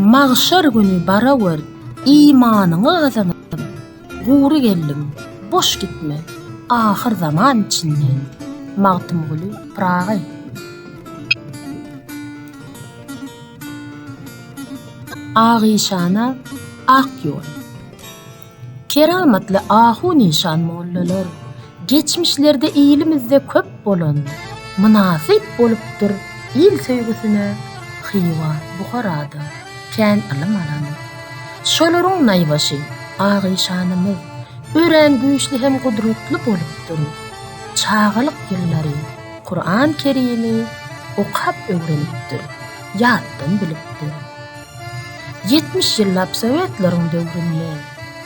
Magşar güni bara gör, imanyňy gazanyp, Gury geldim, boş gitme, ahyr zaman içinde. Magtymguly Pyragy. Ak işana ak ýol. Keramatly ahun işan mollalar geçmişlerde ilimizde köp bolan, mynasyp bolupdyr il söýgüsine Hywa, Buharada kän ylym alan. Şolaryň naýbaşy Ak işanymyz örän güýçli hem gudratly bolupdyr. Çagalyk ýyllary Kuran Kerimi okap öwrenipdir, ýatdan bilipdir. 70 ýyllap sowetleriň döwründe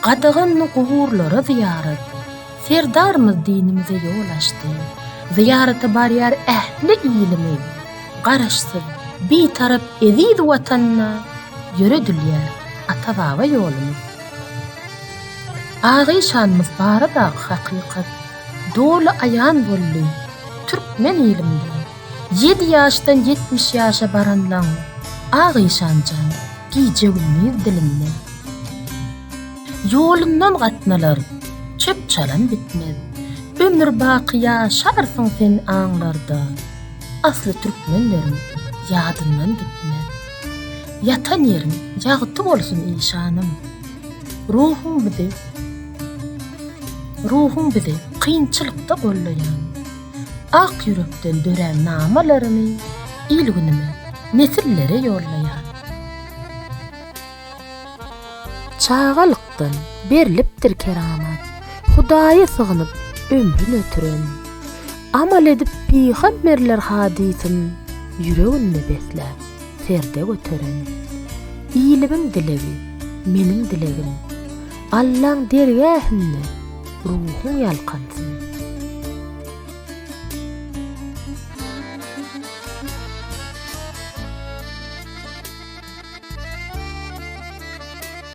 gadagandy guburlara zyýarat. Serdarymyz dinimize ýol açdy. Zyýarata barýar ähli ilimiz. Garaşsyz, Bitarap eziz Watanda ýöredilýär ata-baba ýolumyz. Ak işanymyz baradaky hakykat doly aýan boldy türkmen ilimde. Ýedi ýaşdan 70 ýaşa baranlaň Ak işan jan gije-gündiz dilinde. Ýolundan gatnalar, çöp-çalam bitmez. Ömür baky ýaşarsyň sen aňlarda. Asly türkmenleriň ýadyndan gitmez. Ýatan ýeriň ýagty bolsun işanym. Ruhuň bizi Ruhuň bizi kynçylykda gollaýan. Ak ýürekden dörän namalarymy il-günüme, nesillere ýollaýan. Çagalykdan berlipdir keramat, Hudaýa sygnyp ömrün ötüren. Amal edip pygamberler hadysyn, Ýüreginde besläp, serde göteren. Ilimiň dilegi, meniň dilegim, Allaň dergähinde ruhuň ýalkansyn.